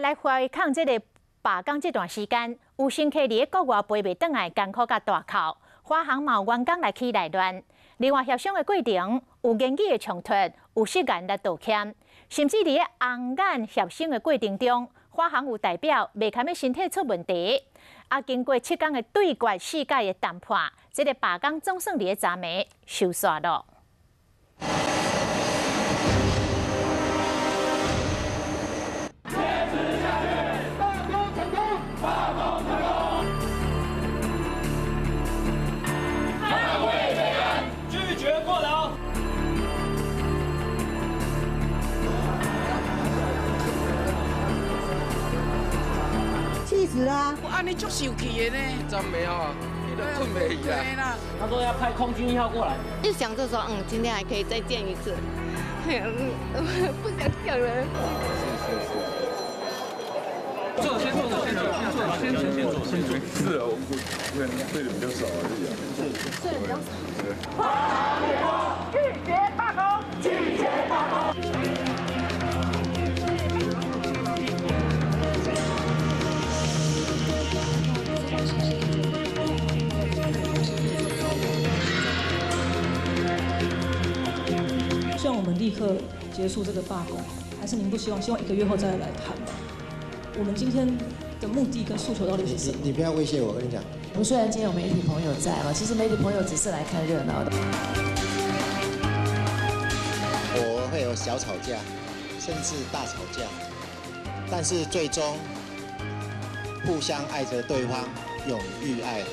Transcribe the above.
來回抗這个罷工這段時間，有乘客佇咧國外飛袂轉來，艱苦佮大哭，華航嘛有員工來起內亂。另外協商的過程有言語的衝突，有失言來道歉，甚至佇咧紅眼協商的過程中，華航有代表袂堪欲身體出問題。啊，經過7天的對決四改的談判，這个罷工總算佇咧昨暝收煞囉。氣死啦！我按呢足受氣的呢。真沒啊，你都睏袂去啊。他說要派空軍一號過來。一想就說，今天還可以再見一次。哎呀，不想講了。是是是。坐，先坐，先坐，先坐，先坐，先坐，先坐。是啊，我們睡得比較少啊，這樣。睡得比較少。拒絕罷工，拒絕罷工。希望我們立刻結束這個罷工，還是您不希望？希望一個月後再來談。我們今天的目的跟訴求到底是什麼？你不要威脅我，我跟你講。我們雖然今天有媒體朋友在啊，其實媒體朋友只是來看熱鬧的。我會有小吵架，甚至大吵架，但是最終互相愛着對方，永浴愛河。